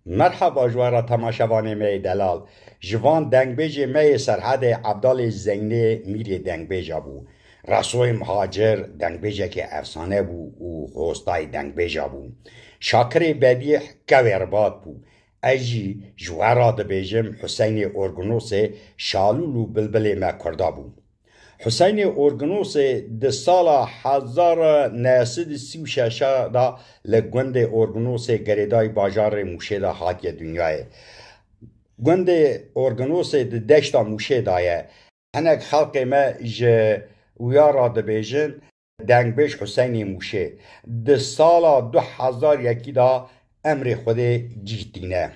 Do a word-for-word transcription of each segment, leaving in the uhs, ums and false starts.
Merhaba ji we re temaşevanê me yê delal. Ji van dengbêjê me yê Serhedê Evdalê Zeynê Mîrê dengbêja bû. Resoyê Mihacir dengbêjekê efsane bû û hostayê dengbêja bû. Şakirê Bedîh kevê ribat bû. Ez jî ji we re dibêjim Huseynê Orginosê şalûl û bilbilê me kurda bû. Huseynê Orginosê di sala hezar neh sed û sî û şeş de li gundê Orginosê girêdayî bajarê Mûşê de hatiye dinyayê. Gundê Orginosê di deşta Mûşê de ye. Hinek xelkê me ji wiya re dibêjin dengbêj Huseynê Mûşê. Di sala du hezar yekî de emrê Xwedê cîh tîne.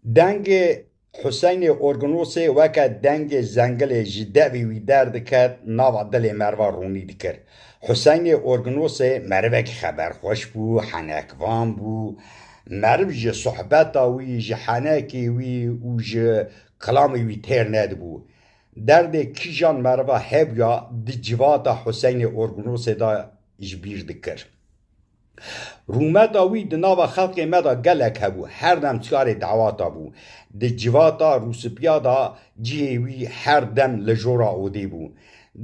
Dengê Huseynê Orginosê weke dengê zengilê ji devê wî derdiket, nava dilê meriva ronî dikir. Huseynê Orginosê merivekî xeberxweş bû, henekvan bû, meriv ji sohbeta wî, ji henekê wî û ji kilamê wî têr nedibû. Derdê kîjan meriva hebûya di civata Huseynê Orginosê de ji bîr dikir. Rûmeta wî di nava xelkê me de gelek hebû, her dem çarê dawata bû. Di civata Rûspiya de cihê wî her dem li jora odê bû.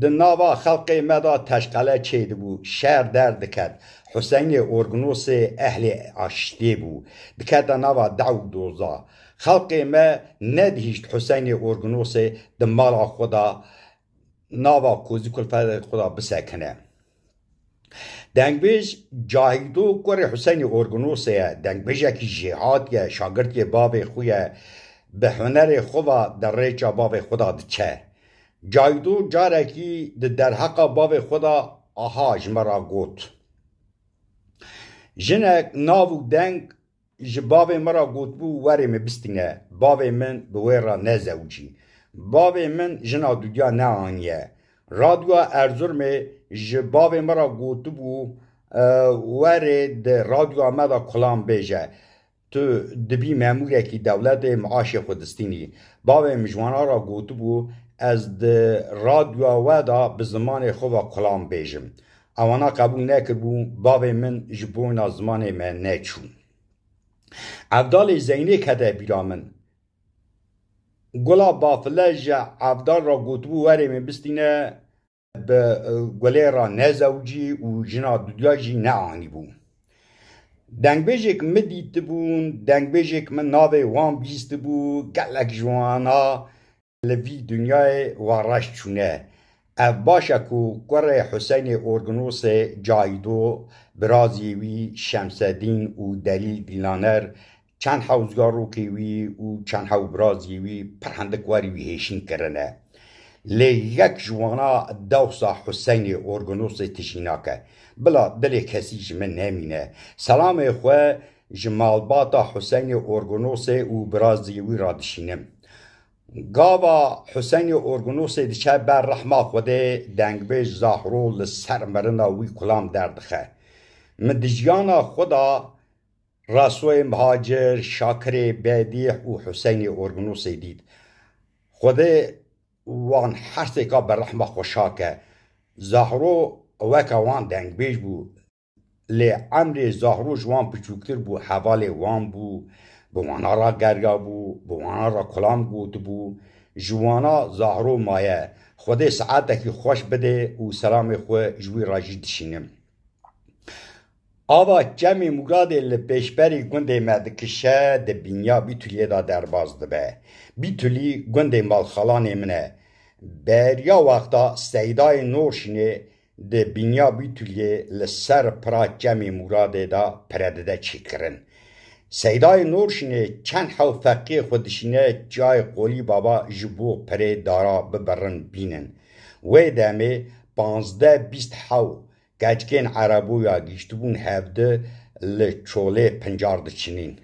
Di nava xelkê me de teşqele çêdibû, şer derdiket. Huseynê Orginosê ehlê aştiyê bû. Dikete nava dew û doza. Xelkê me nedihîşt Huseynê Orginosê di mala xwe de nava kozî kulfetê xwe de bisekine. Dengbêj Cahîdo kurê Huseynê Orginosê ye. Dengbêjekî jêhat ye, şagirtiyê bavê xwe ye. Bi hunerê xwe ve di rêça bavê xwe de diçe. Cahîdo carekî di derheqa bavê xwe de aha ji me re got: Jinek nav û deng ji bavê min re gotibû, "Werê min bistîne." Bavê min bi wê re nezewicî. Bavê min jina dudiya neaniye. Radyoya Erzurumê ji bavê min re gotibû, "E, werê di radyoya me de kulam bêje. Tu dibî memûrekî dewletê, maaşê xwe distînî." Bavê min ji wana re gotibû, "Ez di radyoya we de bi zimanê xwe ve kulam bêjim." Ewana qebûl nekiribû, bavê min ji boyna zimanê me neçû. Evdalê Zeynê kete bîra min. Gula Bafile ji Evdal re gotibû, "Werê min bistîne." Bi, e, Gulê re nezewicî û jina dudiya jî neanîbû. Dengbêjêk min dîtibûn, dengbêjêk min navê wan bihîstibû, gelek ji wana li vî dinyayê wa reş çûne. Ev baş e ku kurê Huseynê Orginosê Caydo, birazî wî Şemsedîn û Delîl Dîlaner çend hew zarokê wî û çend hew birazî wî pir hindik warî wî hêşîn kirine. Lê yek ji wana dewsa Huseynê Orginosê tijî nake. Bila dilê kesî ji min nemîne. Selamê xwe ji malbata Huseynê Orginosê û birazî wî re dişînim. Gava Huseynê Orginosê diçe ber rehma Xwedê, dengbêj Zahro li ser mirina wî kulam derdixe. Min di jiyana xwe de Resoyê Mihacir, Şakirê Bedîh û Huseynê Orginosê dît. Xwedê wan her sêka bi rehma xwe şa ke. Zahro weke wan dengbêj bû. Lê emrê Zahro ji wan biçûktir bû, hevalê wan bû, bi wana re geriya bû, bi wana re kulam gotibû, ji wana Zahro maye. Xwedê saetekî xweş bide û selamê xwe ji wî re jî dişînim. Ava Çemê Mûradê li pêşberî gundê me dikişe, di bînya Bîtuliyê de derbas dibe. Bîtulî gundê malxalanê min e. Beriya wexta Seydayê Norşînê di bînya Bîtuliyê li ser pira Çemê Mûradê de pire dide çêkirin. Seydayê Norşînê çend hew feqiyê xwe dişîne çiyayê Qolî Baba ji bo pirê dara bibirin bînin. Wê demê panzdeh bîst hew keçikên Ereboya gihîştibûn hevdi li çolê Pincar diçinîn.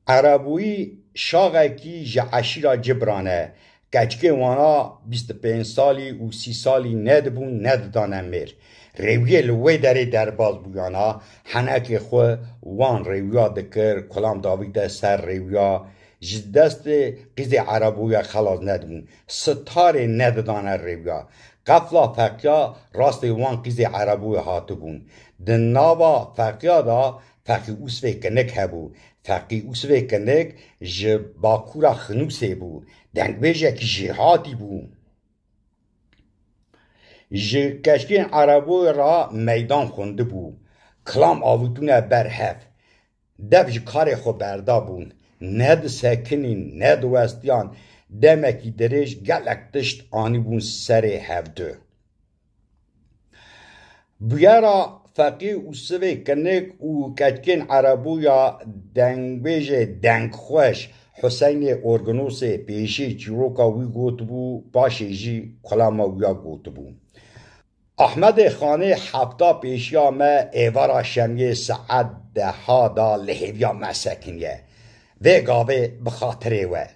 Ereboyî şaxekî ji eşîra Cibran e. Keçikê wana bîst û pênc salî û sî salî nedibûn, nedidane mêr. Rêwiyê li wê derê derbas bûyana, henekê xwe wan rêwiya dikir, kulam davîte ser rêwiya, ji destê qîzê Ereboya xelas nedibûn. Sitarê nedidane rêwiya. Qefla feqiya rastê wan qîzê Ereboya hatibûn. Di nava feqiya de Feqî Usvê Kinik hebû. Feqî Usvê Kinik ji Bakûra Xinûsê bû. Dengbêjekî jêhatî bû. Ji keçkên Ereboyê re meydan xwendibû. Kilam avitûne ber hev. Dev ji karê xwe berdabûn. Ne disekinîn, ne diwestiyan. Demekî dirêj gelek tişt anîbûn serê hevdu. Bûyera Feqî Usvê Kinik û keçkên Ereboya dengbêjê dengxweş Huseynê Orginosê pêşî çîroka wî gotibû, paşê jî kulama wî ya gotibû. Ahmedê Xanê hefta pêşiya me êvara şemiyê saet deha da li hêviya me sekiniye. Vê gavê bi xatirê we.